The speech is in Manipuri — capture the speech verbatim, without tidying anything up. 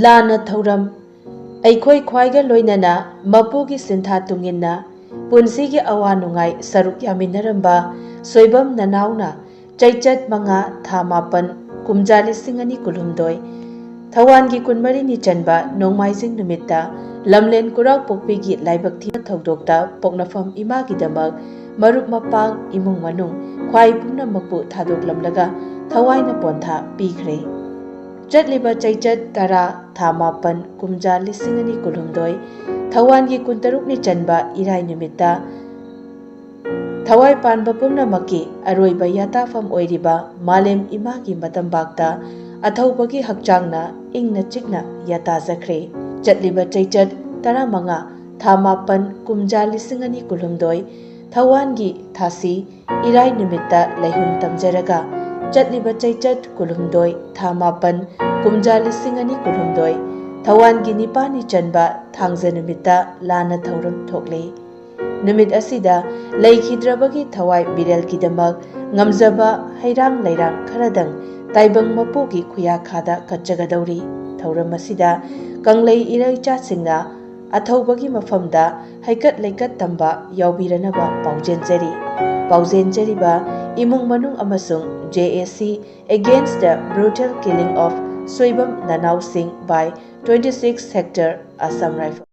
ꯂꯥꯟꯅ ꯊꯧꯔꯝ꯫ ꯑꯩꯈꯣꯏ ꯈ꯭ꯋꯥꯏꯒ ꯂꯣꯏꯅꯅ ꯃꯄꯨꯒꯤ ꯁꯤꯟꯊꯥ ꯇꯨꯡꯏꯟꯅ ꯄꯨꯟꯁꯤꯒꯤ ꯑꯋꯥ ꯅꯨꯡꯉꯥꯏ ꯁꯔꯨꯛ ꯌꯥꯃꯤꯟꯅꯔꯝꯕ ꯁꯣꯏꯕꯝ ꯅꯅꯥꯎꯅ ꯆꯩꯆꯠ ꯃꯉꯥ, ꯊꯥ ꯃꯥꯄꯟ, ꯀꯨꯝꯖꯥ ꯂꯤꯁꯤꯡ ꯑꯅꯤ ꯀꯨꯟꯍꯨꯝꯗꯣꯏ, ꯊꯧꯋꯥꯟꯒꯤ ꯀꯨꯟꯃꯔꯤꯅꯤ ꯆꯟꯕ ꯅꯣꯡꯃꯥꯏꯖꯤꯡ ꯅꯨꯃꯤꯠꯇ ꯂꯝꯂꯦꯟ ꯀꯨꯔꯥꯛꯄꯣꯛꯄꯤꯒꯤ ꯂꯥꯏꯕꯛ ꯊꯤꯕ ꯊꯧꯗꯣꯛꯇ ꯄꯣꯛꯅꯐꯝ ꯏꯃꯥꯒꯤꯗꯃꯛ ꯃꯔꯨꯞ ꯃꯄꯥꯡ, ꯏꯃꯨꯡ ꯃꯅꯨꯡ, ꯈ꯭ꯋꯥꯏ ꯄꯨꯝꯅꯃꯛꯄꯨ ꯊꯥꯗꯣꯛꯂꯝꯂꯒ ꯊꯋꯥꯏꯅ ꯄꯣꯟꯊꯥ ꯄꯤꯈ꯭ꯔꯦ꯫ ꯆꯠꯂꯤꯕ ꯆꯩꯆꯠ ꯇꯔꯥ, ꯊꯥ ꯃꯥꯄꯟ, ꯀꯨꯝꯖꯥ ꯂꯤꯁꯤꯡ ꯑꯅꯤ ꯀꯨꯟꯍꯨꯝꯗꯣꯏ, ꯊꯧꯋꯥꯟꯒꯤ ꯀꯨꯟꯇꯔꯨꯛꯅꯤ ꯆꯟꯕ ꯏꯔꯥꯏ ꯅꯨꯃꯤꯠꯇ ꯊꯋꯥꯏ ꯄꯥꯟꯕ ꯄꯨꯝꯅꯃꯛꯀꯤ ꯑꯔꯣꯏꯕ ꯌꯥꯇꯥꯐꯝ ꯑꯣꯏꯔꯤꯕ ꯃꯥꯂꯦꯝ ꯏꯃꯥꯒꯤ ꯃꯇꯝꯕꯥꯛꯇ ꯑꯊꯧꯕꯒꯤ ꯍꯛꯆꯥꯡꯅ ꯏꯪꯅ ꯆꯤꯛꯅ ꯌꯥꯇꯥꯖꯈ꯭ꯔꯦ꯫ ꯆꯠꯂꯤꯕ ꯆꯩꯆꯠ ꯇꯔꯥꯃꯉꯥ, ꯊꯥ ꯃꯥꯄꯟ, ꯀꯨꯝꯖꯥ ꯂꯤꯁꯤꯡ ꯑꯅꯤ ꯀꯨꯟꯍꯨꯝꯗꯣꯏ, ꯊꯧꯋꯥꯟꯒꯤ ꯊꯥꯁꯤ ꯏꯔꯥꯏ ꯅꯨꯃꯤꯠꯇ ꯂꯩꯍꯨꯟ ꯇꯝꯖꯔꯒ, ꯆꯠꯂꯤꯕ ꯆꯩꯆꯠ ꯀꯨꯟꯍꯨꯝꯗꯣꯏ, ꯊꯥ ꯃꯥꯄꯟ, ꯀꯨꯝꯖꯥ ꯂꯤꯁꯤꯡ ꯑꯅꯤ ꯀꯨꯟꯍꯨꯝꯗꯣꯏ, ꯊꯧꯋꯥꯟꯒꯤ ꯅꯤꯄꯥꯟꯅꯤ ꯆꯟꯕ ꯊꯥꯡꯖ ꯅꯨꯃꯤꯠꯇ ꯂꯥꯟꯅ ꯊꯧꯔꯝ ꯊꯣꯛꯂꯦ꯫ ꯅꯨꯃꯤꯠ ꯑꯁꯤꯗ ꯂꯩꯈꯤꯗ꯭ꯔꯕꯒꯤ ꯊꯋꯥꯏ ꯃꯤꯔꯦꯜꯒꯤꯗꯃꯛ ꯉꯝꯖꯕ ꯍꯩꯔꯥꯡ ꯂꯩꯔꯥꯡ ꯈꯔꯗꯪ ꯇꯥꯏꯕꯪ ꯃꯄꯨꯒꯤ ꯈꯨꯌꯥꯈꯥꯗ ꯀꯠꯆꯒꯗꯧꯔꯤ꯫ ꯊꯧꯔꯝ ꯑꯁꯤꯗ ꯀꯪꯂꯩ ꯏꯔꯩꯆꯥꯁꯤꯡꯅ ꯑꯊꯧꯕꯒꯤ ꯃꯐꯝꯗ ꯍꯩꯀꯠ ꯂꯩꯀꯠ ꯇꯝꯕ ꯌꯥꯎꯕꯤꯔꯅꯕ ꯄꯥꯎꯖꯦꯟꯖꯔꯤ꯫ ꯄꯥꯎꯖꯦꯟꯖꯔꯤꯕ ꯏꯃꯨꯡ ꯃꯅꯨꯡ ꯑꯃꯁꯨꯡ J A C Against the Brutal Killing of Soibam ꯅꯅꯥꯎꯁꯤꯡ by twenty six Sector Assam Rifle꯫